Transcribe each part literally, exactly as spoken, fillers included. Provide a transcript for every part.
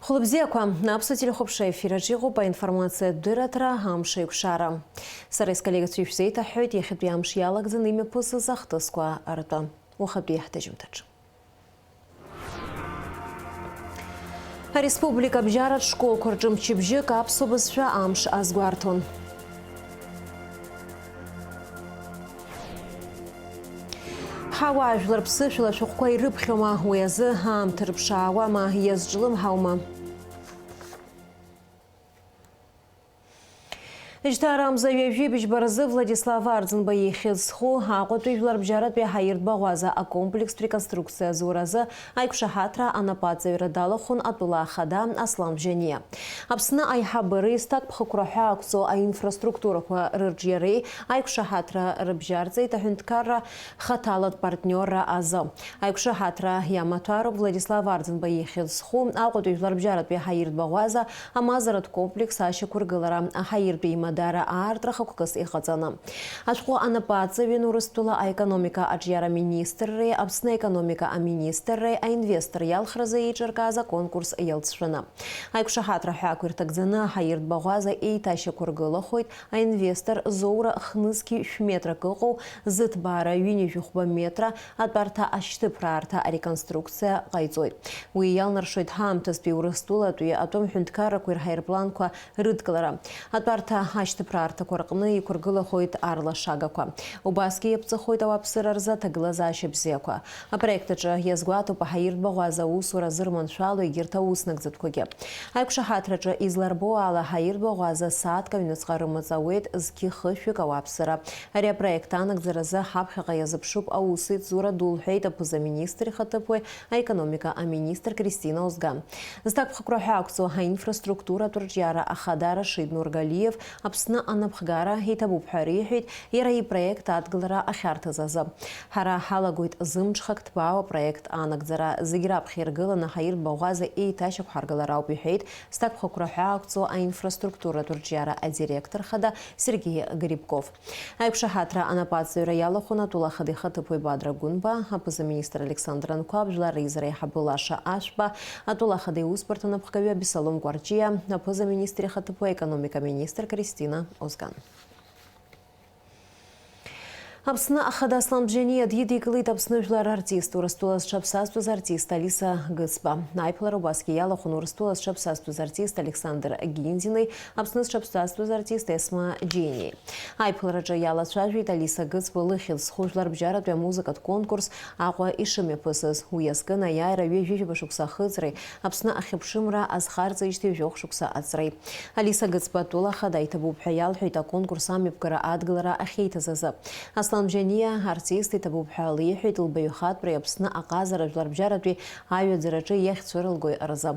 Хәлыбзиақәа, Аԥсуа телехәаԥшра ефир аҿы иҟоуп аинформациатә дырраҭара «Амш еиқәшара». Сара исколлегацәа ишәзеиҭаҳҳәоит иахьатәи амш иалагӡаны имҩаԥысыз ахҭысқәа ртәы. Уахатәи ҳҭыжьымҭаҿ. Ареспублика абжьаратә школқәа рҿы мчыбжьык аԥсуа бызшәа амш азгәарҭон. Ҳауаажәлар ԥсышәала шәҟәқәа ирыԥхьома, уи азы аамҭа рыԥшаауама, иазҿлымҳаума? Жьҭаарамза ҩажәи быжьба рзы Владислав Арӡынба ихьӡ зху Аҟәатәи жәларбжьаратәи аҳаиртә баӷәаза акомплекстә реконструкциа азуразы аиқәшаҳаҭра анапаҵаҩра далахәын атәыла ахада Аслан Бжьаниа. Аԥсны аиҳабыреи зҭакԥхықәра ҳәа ақәҵоу аинфраструктурақәа рырҿиареи аиқәшаҳаҭра рыбжьарҵеит аҳәынҭқарра хаҭалатә партниорра азы. Аиқәшаҳаҭра иамаҭәароуп Владислав Арӡынба ихьӡ зху Аҟәатәи жәларбжьаратәи аҳаиртә баӷәаза амазаратә комплекс ашьақәыргылара аҳаиртәи имадара аартра хықәкыс иҟаҵаны. Ашәҟәы анапаҵаҩын Урыстәыла аекономика аҿиара министрреи Аԥсны аекономика аминистрреи аинвестор иалхразы еиҿыркааз аконкурс иалҵшәаны. Аиқәшаҳаҭра ҳәа ақәирҭагӡаны аҳаиртә баӷәаза еиҭашьақәыргылахоит аинвестор зоура хнызқьи шәметрак ыҟоу зыҭбаара ҩынҩажәи хәба метра атәарҭа ашьҭыԥраарҭа ареконструкциа ҟаиҵоит. Уи иалнаршоит ҳаамҭазтәи Урыстәылатәи атәым ҳәынҭқаррақәеи рҳаирпланқәа рыдкылара. Атәарҭа ашьҭыԥраарҭақәа рҟны иқәыргылахоит арлашагақәа. Убасгьы иаԥҵахоит ауааԥсыра рзы аҭагылазаашьа бзиақәа. Апроект аҿы иазгәаҭоуп аҳаиртә баӷәаза аусура зырманшәало егьырҭ ауснагӡатәқәагьы. Аиқәшаҳаҭраҿы изларбо ала, аҳаиртә баӷәаза сааҭк аҩныҵҟа рымаҵауеит зқьы хышәҩык ауааԥсыра. Ари апроект анагӡаразы ҳаԥхьаҟа иазыԥшуп аусеицура ду, лҳәеит аԥыза-министр ихаҭыԥуаҩ аекономика аминистр Кристина Озган. Зҭакԥхықәра ҳәа ақәҵоу аинфраструктуратә рҿиара ахада Рашид Нургалиев Аԥсны анапхгара иҭабуп ҳәа реиҳәеит иара ипроект адгылара ахьарҭаз азы. Ҳара ҳалагоит зымҽхак ҭбаау апроект анагӡара, зегь раԥхьа иргыланы ҳаиртә баӷәаза еиҭашьақәҳаргылар ауп, иҳәеит зҭакԥхықәра ҳәа ақәҵоу аинфраструктуратә рҿиара адиректор хада Сергеи Грибков. Аиқәшаҳаҭра анапаҵаҩра иалахәын атәыла ахада ихаҭыԥуаҩ Бадра Гәынба, аԥыза-министр Александр Анқәаб, жәлар реизара аиҳабы Лаша Ашәба, атәыла ахада иусбарҭа напхгаҩы Абессалом Кәарҷиа, аԥыза-министр ихаҭыԥуаҩ аекономика министр Кристина Озган. Аԥсны ахада Аслан Бжьаниа дидикылеит Аԥсны жәлар артист, Урыстәыла зҽаԥсазтәыз артист Алиса Гыцба. Аиԥылара убасгьы иалахәын Урыстәыла зҽаԥсазтәыз артист Александр Гиндини, Аԥсны зҽаԥсазтәыз артист Есма Џьениеи. Аиԥылараҿы иалацәажәеит Алиса Гыцба лыхьӡ зху жәларбжьаратәи амузыкатә конкурс Аҟәа ишымҩаԥысыз. Уи иазкын аиааира ҩажәижәаба шықәса ахыҵреи Аԥсны ахьыԥшымра азхарҵеижьҭеи жәохә шықәса аҵреи. Алиса Гыцба атәыла ахада иҭабуп ҳәа иалҳәеит аконкурс амҩаԥгара адгылара ахьеиҭаз азы. Аслан Бжьаниа артист иҭабуп ҳәа леиҳәеит лбаҩхатәреи Аԥсны аҟазара жәларбжьаратәи аҩаӡараҿы иахьцәырылгои рзы.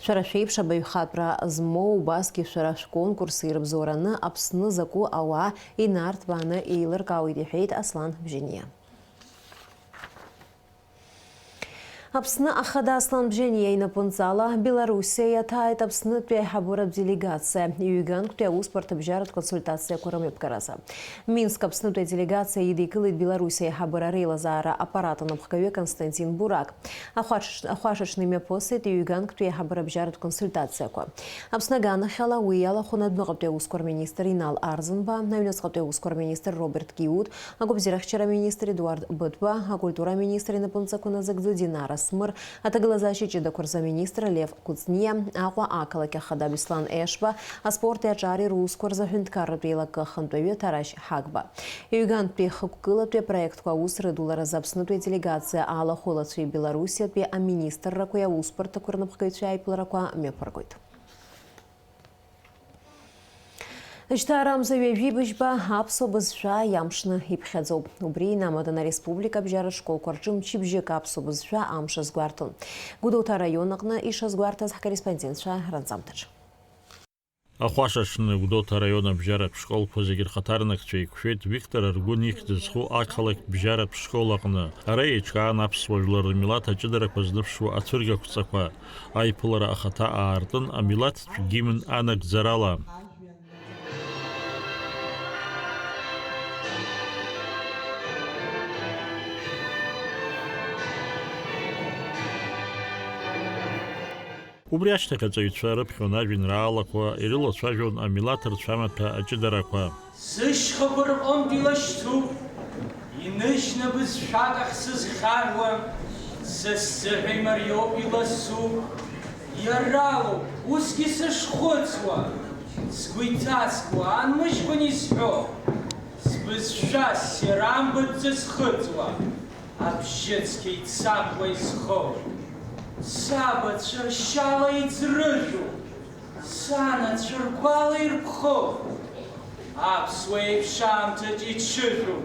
Шәара шәеиԥш абаҩхатәра змоу, убасгьы шәара шәконкурси рыбзоураны Аԥсны закәу ауаа инарҭбааны еилыркаауеит, иҳәеит Аслан Бжьаниа. Аԥсны ахада Аслан Бжьаниа инапынҵала Белоруссиа иаҭааит Аԥснытәи аиҳабыратә делегациа, ҩганктәи аусбарҭабжьаратә консультациақәа рымҩаԥгаразы. Минск Аԥснытәи аделегациа идикылеит Белоруссиа аиҳабыра реилазаара аппарат анапхгаҩы Константин Бурак. Ахәаҽ-, ахәашаҽны имҩаԥысит ҩганктәи аиҳабырабжьаратә консультациақәа. Аԥсны аганахьала уи иалахәын адәныҟатәи аусқәа рминистр Инал Арӡынба, аҩныҵҟатәи аусқәа рминистр Роберт Киут, агәабзиарахьчара аминистр Едуард Быҭәба, акультура аминистр инапынҵақәа назыгӡо Динара Смыр, аҭагылазаашьа ҷыдақәа рзы аминистр Лев Кәыҵниа, Аҟәа ақалақь ахада Беслан Ешба, аспорти аҿари русқәа рзы аҳәынҭқарратә еилакы ахантәаҩы Ҭарашь Ҳагба. Ҩгантәи хықәкылатәи апроектқәа аус рыдуларазы Аԥснытәи аделегациа алахәылацәеи Белоруссиатәи аминистррақәеи аусбарҭақәеи рнапхгаҩцәеи аиԥыларақәа мҩаԥыргоит. Жьҭаарамза ҩажәи быжьба аԥсуа бызшәа иамшны иԥхьаӡоуп. Убри инамаданы ареспублика абжьаратә школқәа рҿы мчыбжьык аԥсуа бызшәа амш азгәарҭон. Гәдоуҭа араион аҟны ишазгәарҭаз ҳкорреспондентцәа ранҵамҭаҿ. Ахәашаҽны Гәдоуҭа араион абжьаратә школқәа зегьы рхаҭарнакцәа еиқәшәеит Виктор Аргәын ихьӡ зху ақалақь бжьаратә школ аҟны. Ара еиҿкаан аԥсуа жәлар рмилаҭ аҷыдарақәа зныԥшуа ацәыргақәҵақәа. Аиԥылара ахаҭа аартын амилаҭтә гимн анагӡарала. Убри ашьҭахь аҵаҩцәа рыԥхьон ажәеинраалақәа, ирылацәажәон амилаҭ рцәамаҭәа аҷыдарақәа. Сышьхақәа рҟынтә илашьцоуп, иныжьны бызшәак ахь сызхьаҳәуа, са сзыҳәа имариоуп иласу. Иаралоуп, усгьы сышхәыцуа, сгәы иҭаскуа, анмыжькәан исҳәо, сбызшәа ссир амбатәӡа схыҵуа, абжьыцқьа ицамкәа изхоу. Сабацәа ршьала иӡрыжәу, санацәа ргәала ирԥхоу, аԥсуа еиԥш аамҭаҿ иҽыжәу,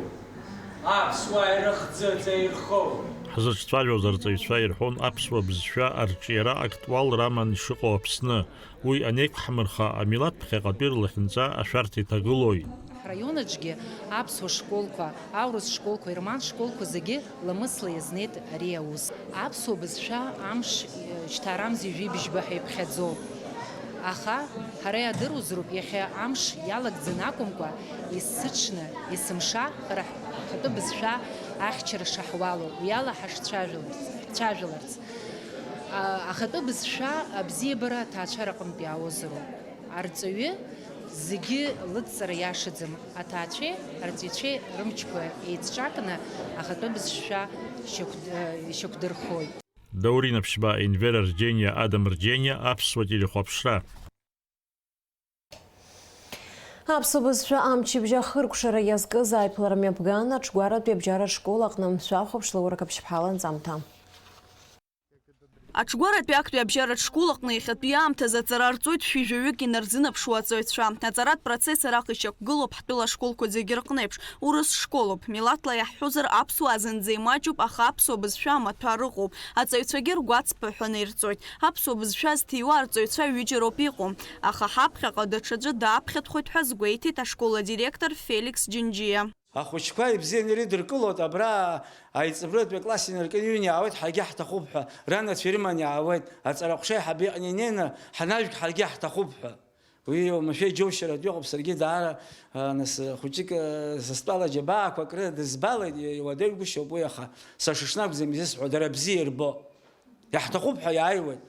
аԥсуаа ирыхӡыӡа ирхоу. Ҳзыҿцәажәоз арҵаҩцәа ирҳәон аԥсуа бызшәа арҿиара актуалра аман ишыҟоу Аԥсны, уи анеиқәҳмырха, амилаҭ ԥхьаҟатәи рлахьынҵа ашәарҭа иҭагылои? Ҳраион аҿгьы аԥсуа школқәа, аурыс школқәа, ерман школқәа зегьы ламысла иазнеит ари аус. Аԥсуа бызшәа амш, э, шьҭа арамзи жәибжьба ҳәа иԥхьаӡоуп. Аха, ҳара иаадыруазароуп, иахьа амш иалагӡаны акәымкәа, есыҽны, есымша ҳара ҳхатәы бызшәа ахьчара шаҳуало, уи ала ҳашцәажәаларц, ҳцәажәаларц. А, ахатәы бызшәа абзиабара аҭаацәара аҟынтә иаауазароуп. Арҵаҩы зегьы лыдҵара иашаӡам, аҭаацәеи арҵаҩцәеи рымчқәа еицҿакны ахатәы бызшәа шьақәд-, ишьақәдырхоит. Даурен Аԥшьба, Енвер Арџьениа, Адам Рџьениа, Аԥсуа телехәаԥшра. Аԥсуа бызшәа амчыбжь ахыркәшара иазкыз аиԥылара мҩаԥган Аҽгәаратәи абџьаратә школ аҟны шәахәаԥшла урак аԥшьԥҳаланҵамҭа. Аҽгәаратәи актәи абжьаратә школ аҟны иахьатәи аамҭазы аҵара рҵоит шәи жәаҩык инарзынаԥшуа аҵаҩцәа. Аҵаратә процесс араҟа ишьақәгылоуп ҳтәыла ашколқәа зегьы рҟны еиԥш. Урыс школуп, милаҭла иаҳҳәозар, аԥсуаа зынӡа имаҷуп, аха аԥсуа бызшәа амаҭәар ыҟоуп. Аҵаҩцәагьы ргәаҵԥыҳәаны ирҵоит. Аԥсуа бызшәа зҭиуа арҵаҩцәа ҩыџьа роуп иҟоу, аха ҳаԥхьаҟа даҽаӡәы дааԥхьатәхоит ҳәа азгәеиҭеит ашкол адиректор Феликс Џьынџьиа. Ахәыҷқәа ибзианы ирыдыркылоит, абра аиҵбыратәи акласс инаркны иҩны иаауеит, ҳаргьы ҳҭахуп ҳәа, ранацәа ирыманы иаауеит, аҵараҟәша аиҳабы иҟны инеины, ҳанажәг ҳаргьы ҳҭахуп ҳәа. Уи уамашәа иџьоушьаратә иҟоуп, саргьы даара, а, нас, хәыҷык, а, са стәала џьабаақәак рыда дызбалеит, иуадаҩгәышьоуп уи, аха сашышнакәӡам изысҳәо, дара бзиа ирбо. Иаҳҭахуп ҳәа иааиуеит.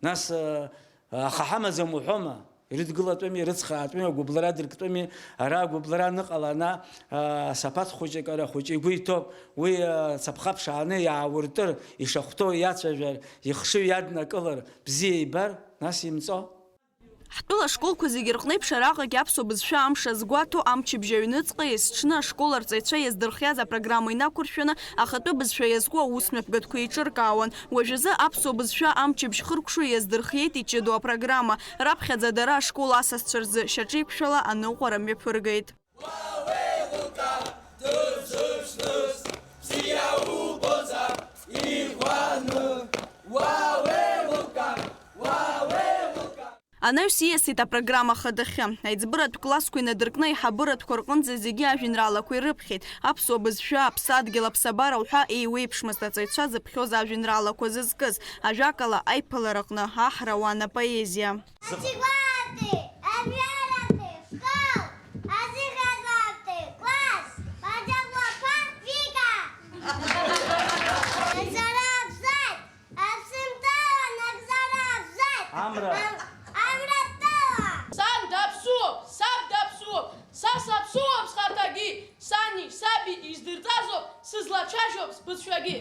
Нас, а, аха ҳамаӡам уҳәома? Ирыдгылатәыми, ирыцхраатәыми, агәыблра дырктәыми, ара агәыблра аныҟала, ана, а, саԥаҭ хәыҷык, ара хәыҷы игәы иҭоуп, уи, а, цаԥха ԥшааны иаауртыр, ишахәҭоу иацәажәар, ихшыҩ иаднакылар, бзиа ибар, нас имҵо? Ҳтәыла ашколқәа зегьы рҟны еиԥш араҟагьы аԥсуа бызшәа амш азгәаҭо, амчыбжь аҩныҵҟа есҽны ашкол арҵаҩцәа иаздырхиаз апрограмма инақәыршәаны, ахатәы бызшәа иазку аус мҩаԥгатәқәа еиҿыркаауан. Уажәазы аԥсуа бызшәа амчыбжь хыркәшо иаздырхиеит иҷыдоу апрограмма. Раԥхьаӡа дара ашкол асасцәа рзы шьаҿеиқәшәала аныҟәара мҩаԥыргеит. Уа уеилукаа, дырзыԥшныз, бзиа убозар, иӷәӷәаны. Уа уеилукаа, уа уеилукаа. Анаҩс ииасит апрограмма хадахьы. Аиҵбыратә классқәа инадыркны аиҳабыратәқәа рҟынӡа зегьы ажәеинраалақәа ирыԥхьеит. Аԥсуа бызшәа, аԥсадгьыл, аԥсабара уҳәа еиуеиԥшмызт аҵаҩцәа зыԥхьоз ажәеинраалақәа зызкыз. Ажәакала, аиԥылара аҟны аҳра ауан апоезиа. Аџьгәарати, Амиарати, школ, азыӷьазарти, класс, Баџьаблаԥан, Вика! Нагӡара абзаҵә, Аԥсынтәыла нагӡара абзаҵә! Амра. Ам-, Амратәыла! Сан даԥсуоуп, саб даԥсуоуп, са саԥсуоуп схаҭагьы, сани саби издырҵазоуп сызлацәажәо сбызшәагьы.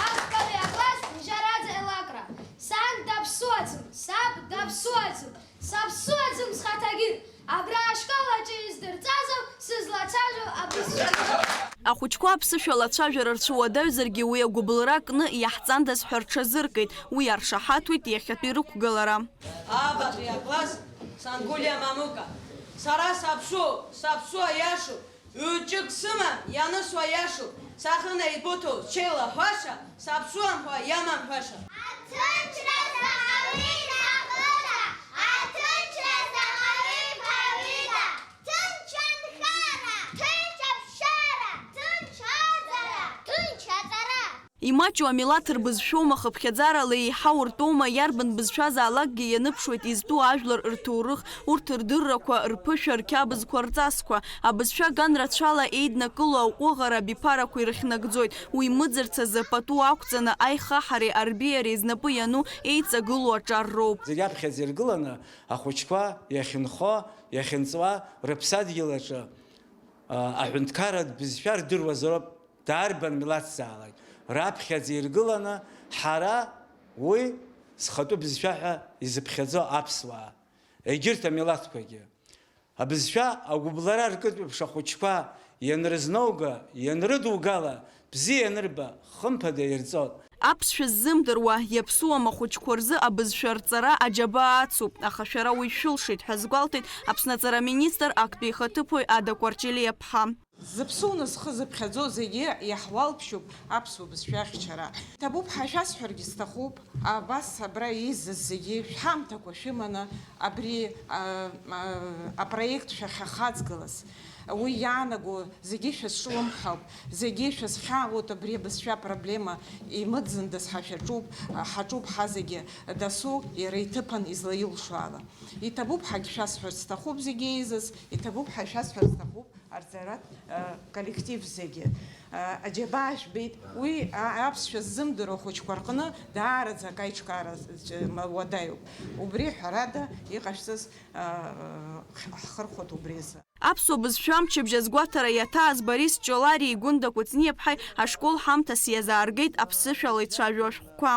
Актәи акласс нижьараӡа еилакра. Сан даԥсуаӡам, саб даԥсуаӡам, саԥсуаӡам схаҭагьы. Абра ашкол аҿы издырҵазоуп сызлацәажәо абызшәагьы. Ахәыҷқәа аԥсышәала ацәажәара рцәыуадаҩзаргьы, уи агәыбылра кны иаҳҵандаз ҳәа рҽазыркит, уи аршаҳаҭуеит иахьатәи рықәгылара. Абаҟа иакласс Сангулиа Мамука. Сара саԥсуоуп, саԥсуа иашоуп, ҩ-ҿык сымам, ианысуа иашоуп, сахьынеибыҭоу сҽеилаҳәаша, саԥсуам ҳәа иамам ҳәаша. Аҭынчра заҟа уи ҭахыда, аҭынчра заҟа уи ԥаҩыда, ҭынч анхара, ҭынч аԥшара, ҭынч аӡара, ҭынч аҵара. Имаҷу амилаҭ рбызшәоума, хыԥхьаӡарала еиҳау ртәоума, иарбан бызшәазаалакгьы ианыԥшуеит изтәу ажәлар рҭоурых, урҭ рдыррақәа, рԥышәа, рқьабзқәа, рҵасқәа. Абызшәа ган рацәала еиднакыло аҟәыӷара абиԥарақәа ирыхьнагӡоит. Уи мыӡырц азы пату ақәҵаны аихаҳареи арбеиареи знапы иану еиҵагылоу аҿар роуп. Зегь аԥхьаӡа иргыланы ахәыҷқәа иахьынхо, иахьынҵуа рыԥсадгьыл аҿы, а, аҳәынҭқарратә бызшәа рдыруазароуп. Дарбан милаҭзаалак раԥхьаӡа иргыланы ҳара уи зхатәы бызшәа ҳәа изыԥхьаӡо аԥсуаа, егьырҭ амилаҭқәагьы. Абызшәа агәыбылра ркыдҩыԥш ахәыҷқәа ианрызнауга, ианрыдугала, бзиа ианырба, хымԥада ирҵоит. Аԥсшәа ззымдыруа, иаԥсуам ахәыҷқәа рзы абызшәа рҵара аџьабаа ацуп, аха шәара уи шәылшеит ҳәа азгәалҭеит Аԥсны аҵара аминистр актәи ихаҭыԥуаҩ Ада Кәарҷелиаԥҳа. Зыԥсуны зхы зыԥхьаӡо зегьы иаҳуалԥшьоуп аԥсуа бызшәа ахьчара. Ҭабуп ҳәа шәасҳәаргьы сҭахуп, абас абра еизаз зегьы шәҳамҭақәа шәыманы абри, а, а, апроект шәахьахаҵгылаз. Уи иаанаго зегьы шәазҿлымҳауп, зегьы шәазхьаауеит, абри абызшәа апроблема имыӡындаз ҳа шәаҿуп, ҳаҿуп ҳа зегьы, дасу иара иҭыԥан излаилшо ала. Иҭабуп ҳәагь шәасҳәарц сҭахуп зегьы еизаз, иҭабуп ҳәа шәасҳәарц сҭахуп. Арҵаратә, э, коллектив зегьы, э, аџьабаа жәбеит, уи, а, аԥсшәа ззымдыруа ахәыҷқәа рҟны даараӡа акаиҿкаара, э, ма-, уадаҩуп. Убри, ҳәарада, иҟашәҵаз, э, х-, ҳхырхәоит убри азы. Аԥсуа бызшәа мчыбжь азгәаҭара иаҭааз Борис Ҷолариеи Гәында Кәыҵниаԥҳаи ашкол ҳамҭас иазааргеит аԥсышәала ицәажәо ашәҟәқәа.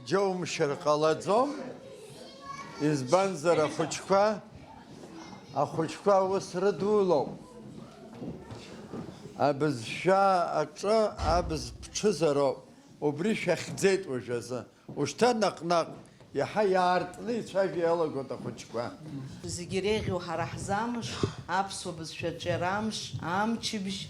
Џьоумшьар ҟалаӡом, избанзар ахәыҷқәа, ахәыҷқәа аус рыдулоуп. Абызшәа аҿы абз ԥҽызароуп, убри шәахьӡеит уажәазы. Ушьҭа наҟ-наҟ иаҳа иаартны ицәажәо иалагоит ахәыҷқәа. Зегьы иреиӷьу ҳара ҳзы амш, аԥсуа бызшәа аҿиара амш, амчыбжь,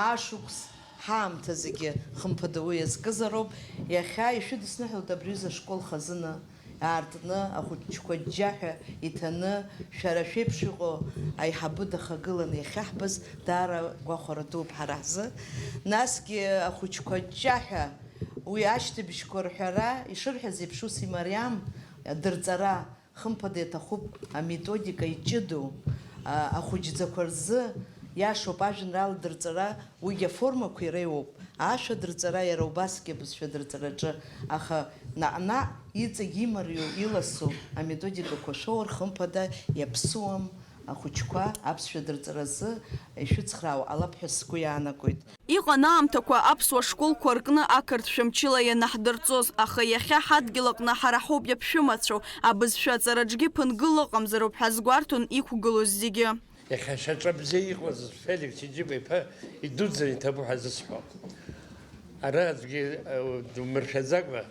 ашықәс, ҳаамҭа зегьы, хымԥада, уи иазкызароуп. Иахьа ишәыдысныҳәалт абри аҩыза ашкол хазына, иаартны, ахәыҷқәа џьџьаҳәа иҭаны, шәара шәеиԥш иҟоу аиҳабы дахагыланы иахьаҳбаз даара гәахәара дууп ҳара ҳзы. Насгьы ахәыҷқәа џьџьаҳәа уи ашьҭыбжьқәа рҳәара, ишырҳәаз еиԥш, ус имариам, адырҵара, хымԥада иаҭахуп аметодика иҷыдоу, а, ахәыҷӡақәа рзы иашоуп ажәеинраала дырҵара, уигьы аформақәа иреиуоуп, ашәа дырҵара иара убасгьы абызшәа дырҵараҿы, аха наҟ-наҟ иҵегь имариоу, иласу аметодикақәа шәоур, хымԥада, иаԥсуам ахәыҷқәа аԥсшәа дырҵаразы ишәыцхраауа ҟалап ҳәа сгәы иаанагоит. Иҟан аамҭақәа аԥсуа школқәа ркны ақырҭшәа мчыла ианаҳдырҵоз, аха иахьа ҳадгьыл аҟны ҳара ҳоуп иаԥшәымацәоу, абызшәа аҵараҿгьы ԥынгыла ыҟамзароуп ҳәа азгәарҭон иқәгылоз зегьы. Иахьа шьаҿа бзиа иҟаз Феликс Иџьыба-иԥа идуӡӡан иҭабуп ҳәа зысҳәо. Ара аӡәгьы, э, думыршәаӡакәа,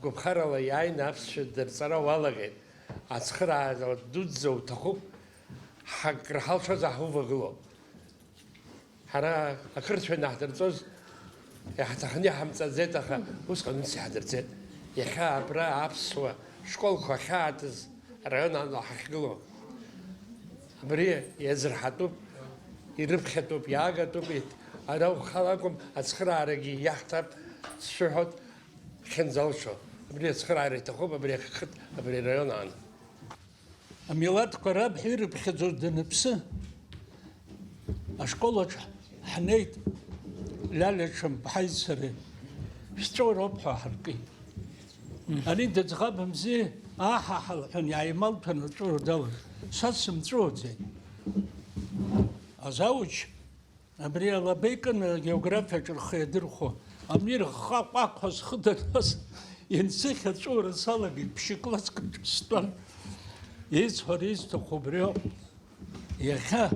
гәаԥхарала иааины аԥсшәа дырҵара уалагеит. Ацхыраара дуӡӡа уҭахуп, ҳакры ҳалшозар ҳаувагылоуп. Ҳара ақырҭшәа ианаҳдырҵоз, иаҳҭахны иҳамҵаӡеит, аха усҟан ус иаҳдырҵеит. Иахьа абра аԥсуа школқәа ахьаатыз араион ала ҳахьгылоу. Абри иазырҳатәуп, ирыԥхьатәуп, иаагатәуп, ит-, ара ухала акәым, ацхыраарагьы иаҳҭап, сшәыҳәоит, хьынӡалшо. Абри ацхыраара иҭахуп, абри ақыҭ, абри араион аан. Амилаҭқәа раԥхьа ирыԥхьаӡоз даныԥсы, ашкол аҿы ҳнеит, Лиалиа Ҽанԥҳаи сареи. Шәҵәыуароуп ҳәа ҳаркит. Ари дыӡӷабымзи, аҳаҳа лҳәан, иааималҭәан лҵәыуара далагеит. Са сымҵәыуаӡеит. Азауч Абри алаба икын агеографиаҿы рхы иадырхәо, абни рхаҟәақәа схы даныз, инсыхь аҵәыуара салагеит, ԥшькласск аҿы стәан. Исҳәара исҭаху убриоуп. Иахьа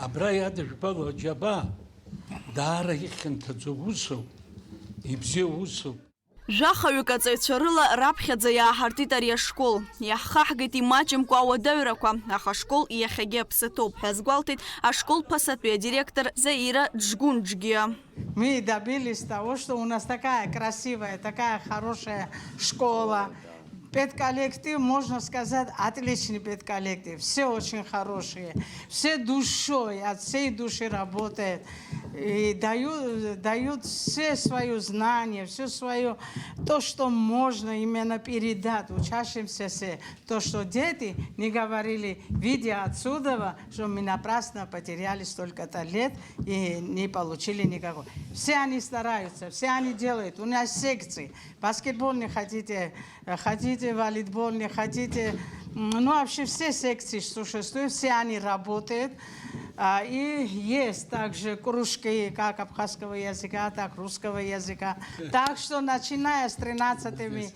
абра иадыжәбало аџьабаа даара ихьанҭаӡоу усуп, ибзиоу усуп. Жәахаҩык аҵаҩцәа рыла раԥхьаӡа иааҳартит ари ашкол. Иаҳхаҳгеит имаҷымкәа ауадаҩрақәа, аха ашкол иахьагьы аԥсы ҭоуп ҳәа азгәалҭеит ашкол ԥасатәи адиректор Заира Џгәынџгиа. Мы добились того, что у нас такая красивая, такая хорошая школа. Педколлектив, можно сказать, отличный педколлектив. Все очень хорошие, все душой, от всей души работают. И дают, дают все свои знания, все свое, то, что можно именно передать учащимся, все, то, что дети не говорили, видя отсюда, что мы напрасно потеряли столько-то лет и не получили никакого. Все они стараются, все они делают. У нас секции, баскетбольный хотите, хотите волейбольный, хотите, ну, вообще все секции существуют, все они работают. И есть также кружки как абхазского языка, так русского языка. Так что, начиная с тринадцатыми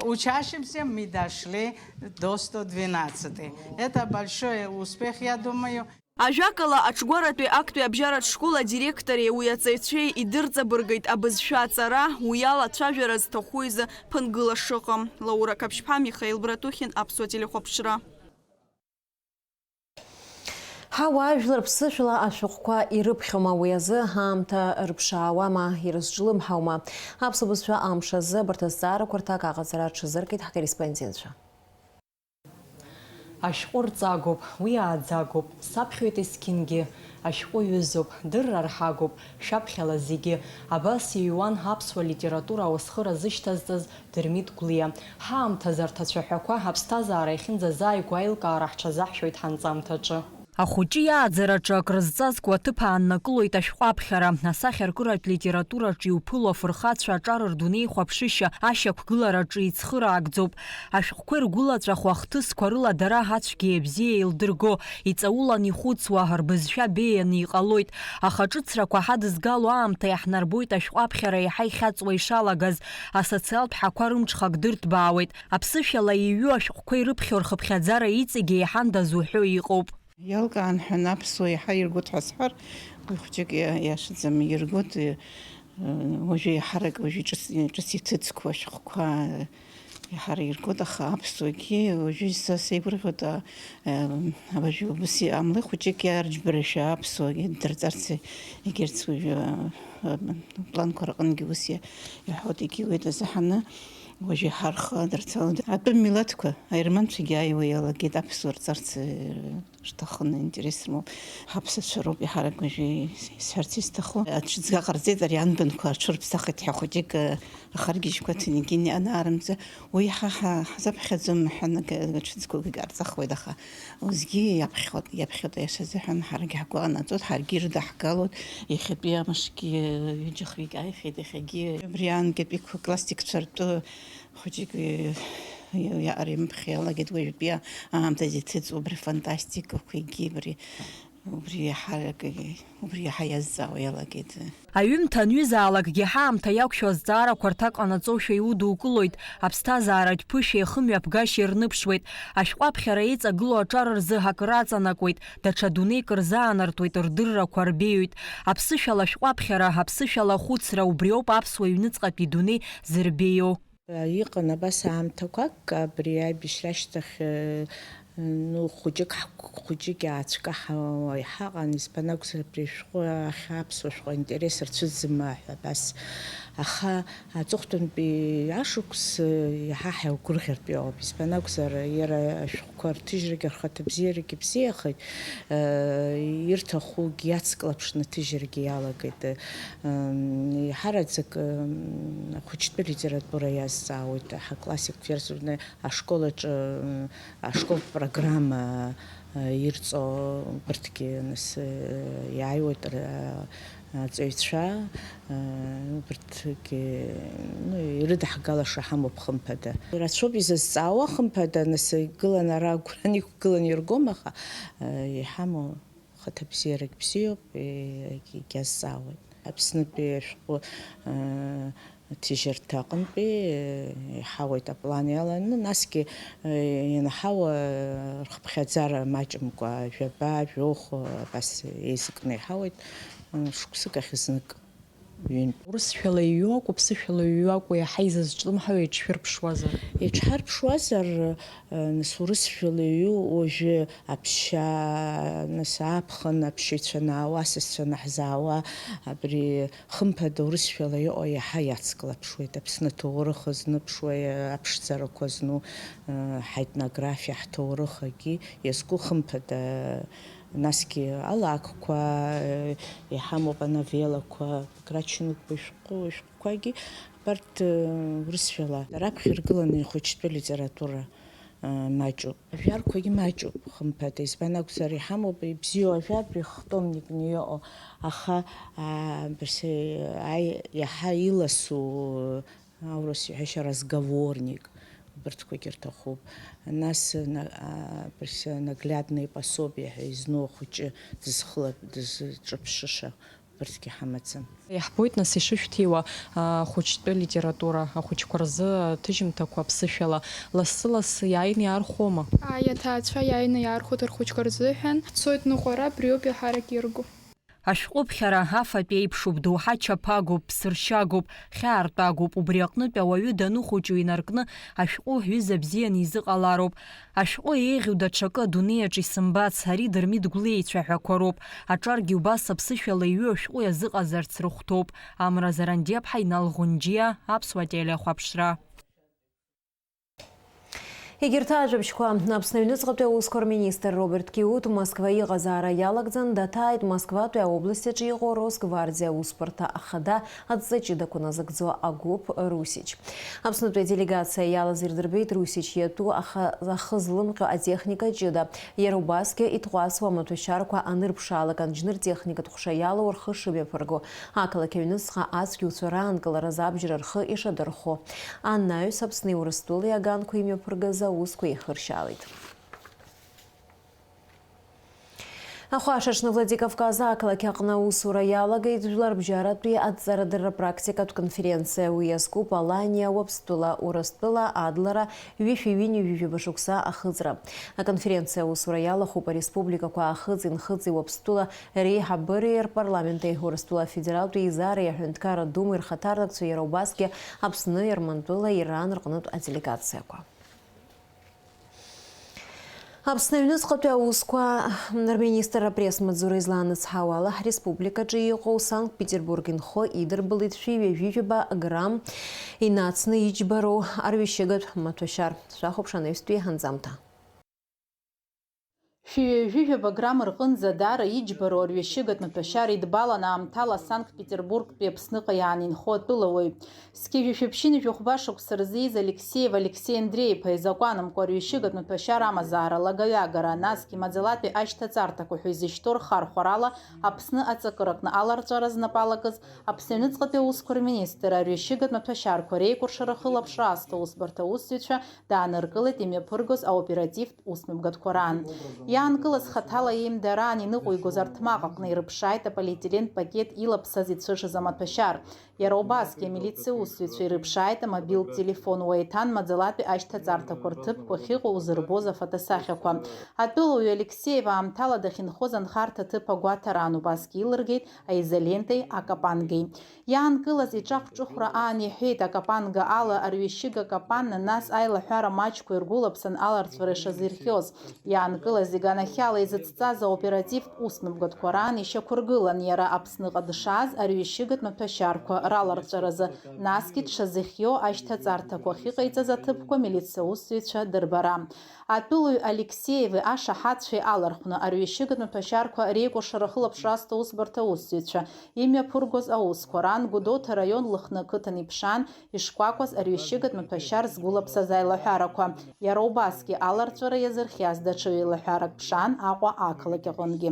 учащимся, мы дошли до сто двенадцати. Это большой успех, я думаю. Ажәакала, аҽгәаратәи актәи абжьаратә школ адиректори уи аҵаҩцәеи идырҵабыргит абызшәа аҵара, уи ала ацәажәара зҭаху изы ԥынгыла шыҟам. Лаура Қаԥшьԥа, Михаил Братухин, Аԥсуа телехәаԥшра. Ҳауаажәлар ԥсышәала ашәҟәқәа ирыԥхьома, уи азы ҳаамҭа рыԥшаауама, ирызҿлымҳаума? Аԥсуа бызшәа амш азы абарҭ азҵаарақәа рҭак аҟаҵара рҽазыркит ҳкорреспондентцәа. Ашәҟәы рҵагоуп, уи ааӡагоуп, саԥхьоит есқьынгьы. Ашәҟәы ҩызоуп, дырра рҳагоуп, шәаԥхьала зегьы. Абас иҩуан аԥсуа литература ауасхыра зышьҭазҵаз Дырмит Гәлиа. Ҳаамҭазы арҭ ацәаҳәақәа аԥсҭазаара иахьынӡазааигәоу аилкаара ҳҽазаҳшәоит ҳанҵамҭаҿы. Ахәыҷы иааӡараҿы акрызҵазкуа аҭыԥ ааннакылоит ашәҟәаԥхьара. Асахьаркыратә литератураҿы иуԥыло афырхацәа аҿар рдунеихәаԥшышьа ашьақәгылараҿы ицхыраагӡоуп. Ашәҟәқәа иргәылаҵәаху ахҭысқәа рыла дара ацәгьеи абзиеи еилдырго, иҵаулан ихәыцуа, рбызшәа беианы иҟалоит. Аха ҿыцрақәа ҳадызгало аамҭа иаҳнарбоит ашәҟәаԥхьара еиҳа ихьаҵуа ишалагаз, асоциалтә ҳақәа рымҽхак дырҭбаауеит. Аԥсышәала иҩу ашәҟәқәа ирыԥхьо рхыԥхьаӡара иҵегьы еиҳандаз уҳәо иҟоуп. Иалкаан ҳәа аԥсуа иаҳа иргоит ҳәа сҳәар, уи хәҷык иа-, иашаӡам, иргоит, э, уажәы иаҳарак, уажәы ҿыц, ҿыц иҭыҵқәоу ашәҟәқәа, э, иаҳа иргоит, аха аԥсуагьы уажәы са сеигәырӷьоит, а, э, уажәы ус иҟамлеи, хәҷык иаарџьбарашәа аԥсуагьы дырҵарц егьырҭ уажәы, э, э, планқәа рҟынгьы ус иа-, иаҳауеит, егьиуеит азыҳәаны, уажәы иаҳа рхы адырцалоит. Атәым милаҭқәа, аерманцәагьы ааиуа иалагеит аԥсуа рҵарц, э, рҭахын, интерес рымоуп. Ҳаԥсацәа роуп иаҳарак уажәы исҳәарц исҭаху. Аҽыҵга ҟарҵеит, ари анбанқәа аҽырԥсахит ҳәа хәыҷык, э, ахаргьежьқәа ҭенегьын ианаарымҵа, уи ҳа ҳа-, ҳзаԥхьаӡом ҳәа, ак-, аҽыҵгақәагьы ҟарҵахуеит, аха уеизгьы иаԥхьоит, иаԥхьоит, аиаша азыҳәан ҳаргьы ҳгәы анаҵоит, ҳаргьы ирыдаҳгалоит, иахьатәи амшгьы ҩыџьа-хҩык ааихьеит, иахьагьы абри аанкьатәиқәа классикцәа ртәы хәыҷык, э, иа-, иаҟара имԥхьа иалагеит уажәтәи аамҭазы иҭыҵуа абри афантастикақәагьы, абри, убри иаҳа, убри иаҳа иазҵаауа иалагеит. Аҩымҭа анҩызаалакгьы ҳаамҭа иақәшәо азҵаарақәа рҭак ҟанаҵошәа иудукылоит, аԥсҭазааратә ԥышәеи ахымҩаԥгашьеи рныԥшуеит, ашәҟәаԥхьара иҵагылоу аҿар рзы акыр аҵанакуеит, даҽа дунеик рзаанартуеит, рдыррақәа рбеиоит. Аԥсышәала ашәҟәаԥхьара, аԥсышәала ахәыцра, убриоуп аԥсуа ҩныҵҟатәи дунеи зырбеиоу. Иҟан абас аамҭақәак, абри аибашьра ашьҭахь, э, ну, хәыҷык ҳк-, хәыҷык иаацәкаҳауа иҳаҟан, избан акәзар, абри ашәҟәы ахь, аԥсуа шәҟәы аинтерес рцәыӡма ҳәа абас. Аха аҵыхәтәантәи ашықәс, э, иаҳа ҳаигәырӷьартә иҟоуп, избан акәзар, иара ашәҟәқәа рҭыжьрагьы рхаҭабзиарагьы бзиахеит, э, ирҭахугьы иацклаԥшны аҭыжьрагьы иалагеит. М, еиҳараӡак, м, ахәыҷтәы литература иазҵаауеит, ҳа классик версуны ашкол аҿы, м, ашколтә программа, э, ирҵо убырҭгьы, нас, э, иааиуеит р-, аҵаҩцәа, э, убырҭгьы, ну, ирыдаҳгалаша ҳамоуп, хымԥада. Рацәоуп изызҵаауа, хымԥада, нас, игылан ара агәра иқәгылан иргом, аха, э, иҳамоу. Хаҭабзиарагь бзиоуп, егьазҵаауеит. Аԥснытәи ашәҟәы, э, ҭыжьырҭа аҟынтәи, э, иҳауеит аплан иаланы, насгьы, э, ианаҳауа, э, рхыԥхьаӡара маҷымкәа, жәаба, жәохә, э, абас еизакны иҳауеит, э, шықәсык ахь знык. Ҩынтә. Урысшәала иҩу акәу, ԥсышәала иҩу акәу, иаҳа изызҿлымҳау еиҿшәырԥшуазар? Еиҿҳарԥшуазар, э, нас, урысшәала иҩу уажәы аԥшьа, нас, аԥхын аԥшьаҩцәа анаауа, асасцәа анаҳзаауа, абри хымԥада урысшәала иҟоу иаҳа иацклаԥшуеит, Аԥсны аҭоурых азныԥшуа, аԥшӡарақәа зну, э, ҳаетнографиа, ҳҭоурых агьы иазку хымԥада, Насгьы алакәқәа, э, иҳамоуп, ановеллақәа, Грачнук ишәҟәы, ишәҟәқәагьы, абарҭ, э, урысшәала раԥхьа иргыланы ихәыҷтәы литература, э, маҷуп. Ажәарқәагьы маҷуп, хымԥада, избан акәзар, иҳамоуп ибзиоу ажәартә ихтомникны иҟоу, аха, а, бырсе, аи-, иаҳа иласу, аурыс иҳәашьа разговорник, убырҭқәагьы рҭахуп. Нас, на-, а, бырсе наглядные пособия ҳәа изну ахәыҷы дызхыла-, дызҿыԥшыша, убырҭгьы ҳамаӡам. Иаҳбоит, нас, ишышәҭиуа, а, ахәыҷтәы литература, ахәыҷқәа рзы аҭыжьымҭақәа ԥсышәала лассы-лассы иааины иаархәома? Ааи, аҭаацәа иааины иаархәоит рхәыҷқәа рзыҳәан. Ҳцоит ныҟәара, абриоуп иаҳарак иргу. Ашәҟәыԥхьара афатә еиԥшуп, доуҳа чаԥагоуп, ԥсыршьагоуп, хьаартәагоуп, убри аҟнытә ауаҩы даныхәыҷу инаркны ашәҟәы ҩыза бзианы изыҟалароуп. Ашәҟәы еиӷьу даҽакы адунеи аҿы исымбац, ари Дырмит Гәлиа ицәаҳәақәа роуп. Аҿаргьы убас аԥсышәала иҩу ашәҟәы иазыҟазарц рыхәҭоуп. Амра Зарандиаԥҳа, Инал Ӷәынџьиа, Аԥсуа телехәаԥшра. Егьырҭ ажәабжьқәа. Аԥсны аҩныҵҟатәи аусқәа рминистр Роберт Киут Москва иҟазаара иалагӡан, даҭааит Москватәи аобласт аҿы иҟоу Росгвардиа аусбарҭа ахада адҵа ҷыдақәа назыгӡо агәыԥ Русич. Аԥснытәи аделегациа иалаз ирдырбеит Русич иатәу аха-, ахы злымҟьо атехника ҷыда. Иара убасгьы иҭҟәасуа амаҭәашьарқәа анырԥшаалак, анџьныр техникатә ҟәша иалоу рхы шымҩаԥырго, ақалақь аҩныҵҟа ацәгьауцәа раанкыларазы абџьар рхы ишадырхәо. Анаҩс Аԥсни Урыстәылеи аганқәа имҩаԥыргаз аусқәа еихыршьаалеит. Ахәаша аҽны Владикавказ ақалақь аҟны аусура иалагеит Жәларбжьаратәи адҵарадырра практикатә конференциа. Уи иазкуп Аланиа, Уаԥстәыла, Урыстәыла, Адлара, ҩышәи ҩынҩажәи жәаба шықәса ахыҵра. Аконференциа аусура иалахәуп ареспубликақәа Ахыҵи Нхыҵи Уаԥстәыла реиҳабыреи рпарламенти Урыстәыла Афедералтә Еизареи Аҳәынҭқарратә Думеи рхаҭарнакцәа, иара убасгьы Аԥсны, Ермантәыла, Иран рҟнытә аделегациақәа. Аԥсны аҩныҵҟатәи аусқәа рминистр апресс-маҵзура изланыцҳауа ала, ҳреспубликаҿы иҟоу Санкт-Петербург инхо идырбылеит шәи ҩажәи жәаба грамм инацны иџьбароу арҩашьыгатә маҭәашьар. Шәахәаԥш анаҩстәи анҵамҭа. Шәи ҩажәи жәаба грамм рҟынӡа даара иџьбароу арҩашьыгатә маҭәашьар идбалан аамҭала Санкт-Петербургтәи Аԥсныҟа иаанинхо атәылауаҩ, зқьи жәшәи ԥшьынҩажәи хәба шықәса рзы ииз Алексеев Алексей Андреи-иԥа изакәанымкәа арҩашьыгатә маҭәашьар амазаара алагаҩагара, насгьы маӡалатәи ашьҭаҵарҭақәа ҳәа изышьҭоу рхархәарала Аԥсны аҵакыраҟны аларҵәара знапы алакыз Аԥсны аҩныҵҟатәи аусқәа рминистр арҩашьыгатә маҭәашьарқәа реикәыршара ахылаԥшра азҭо усбарҭа аусзуҩцәа дааныркылеит имҩаԥыргоз аоперативтә усмҩаԥгатәқәа раан. Иаанкылаз хаҭала еимдараан иныҟәигоз арҭмаҟ аҟны ирыԥшааит аполиетилен пакет илаԥсаз ицәышыз амаҭәашьар. Иара убасгьы амилициа усзуҩцәа ирыԥшааит амобилтә телефон, уа иҭан маӡалатәи ашьҭаҵарҭақәа рҭыԥқәа ахьыҟоу узырбоз афотосахьақәа. Атәылауаҩ Алексеев аамҭала дахьынхоз анхарҭа аҭыԥ агәаҭараан убасгьы илыргеит аизолентеи акапангеи. Иаанкылаз иҿахә-ҿыхәра аан иҳәеит, акапанга ала арҩашьыга капанны, нас аилаҳәара маҷқәа иргәылаԥсан аларҵәара ишазирхиоз. Иаанкылаз иганахьала изыцҵаз аоперативтә усмҩаԥгатәқәа раан ишьақәыргылан, иара Аԥсныҟа дшааз арҩашьыгатә маҭәашьарқәа раларҵәаразы, насгьы дшазыхиоу ашьҭаҵарҭақәа ахьыҟаиҵаз аҭыԥқәа милициа усзуҩцәа дырбара. Атәылаҩ Алексееви ашаҳаҭцәеи алархәны арҩашьыгатә маҭәашьарқәа реикәыршара ахылаԥшра азҭо усбарҭа аусзуҩцәа имҩаԥыргоз аусқәа раан Гәдоуҭа раион Лыхны ақыҭан иԥшаан ишкәакәаз арҩашьыгатә маҭәашьар згәылаԥсаз аилаҳәарақәа. Иара убасгьы аларҵәара иазырхиаз даҽа ҩеилаҳәарак ԥшаан Аҟәа ақалақь аҟынгьы.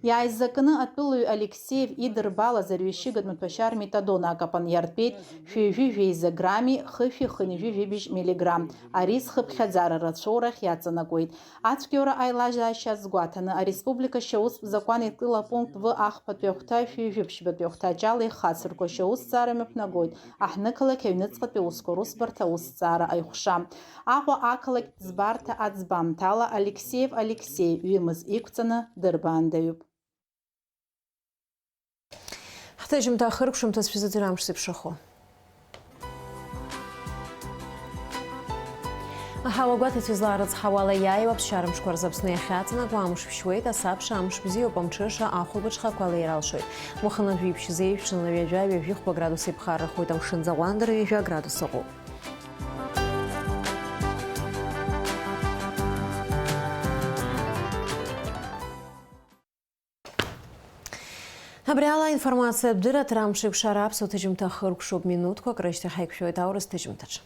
Иааизакны атәылаҩ Алексеев идырбалаз арҩашьыгатә маҭәашьар метадон акапан иартәеит шәи ҩажәи жәеиза грамми хышәи хынҩажәи жәибжь миллиграмм. Ари зхыԥхьаӡара рацәоурахь иаҵанакуеит. Ацәгьоура аилажьаашьа азгәаҭаны, ареспублика шьаустә закәан еидкыла апункт В ахԥатәи ахәҭа шәи жәиԥшьбатәи ахәҭаҷ ала ихацыркуа шьаусҭҵаара мҩаԥнагоит аҳҭнықалақь аҩныҵҟатәи аусқәа русбарҭа аусҭҵаара аиҟәша. Аҟәа ақалақьтә ӡбарҭа аӡбамҭала Алексеев Алексеи ҩымыз иқәҵаны дырбаандаҩуп. Ҳҭыжьымҭа ахыркәшамҭаз шәзыӡырҩ амш зеиԥшрахо. Аҳауа гәаҭацәа излаарыцҳауала, иааиуа аԥсшьара мшқәа рзы Аԥсны иахьаҵанакуа амш ԥшьуеит, асабша амш бзиоуп, амҽыша ахәылбыҽхақәа леиралшоит. Уахынла жәиԥшь зеиԥшны ҩажәа, ҩажәи хәба градус иԥхаррахоит, амшын аӡы аҟәандара ҩажәа градус ыҟоуп. Абри ала аинформациатә дырраҭара амш еиқәшара аԥсуа ҭыжьымҭа хыркәшоуп. Минуҭқәак рышьҭахь ҳаиқәшәоит аурыс ҭыжьымҭаҿы.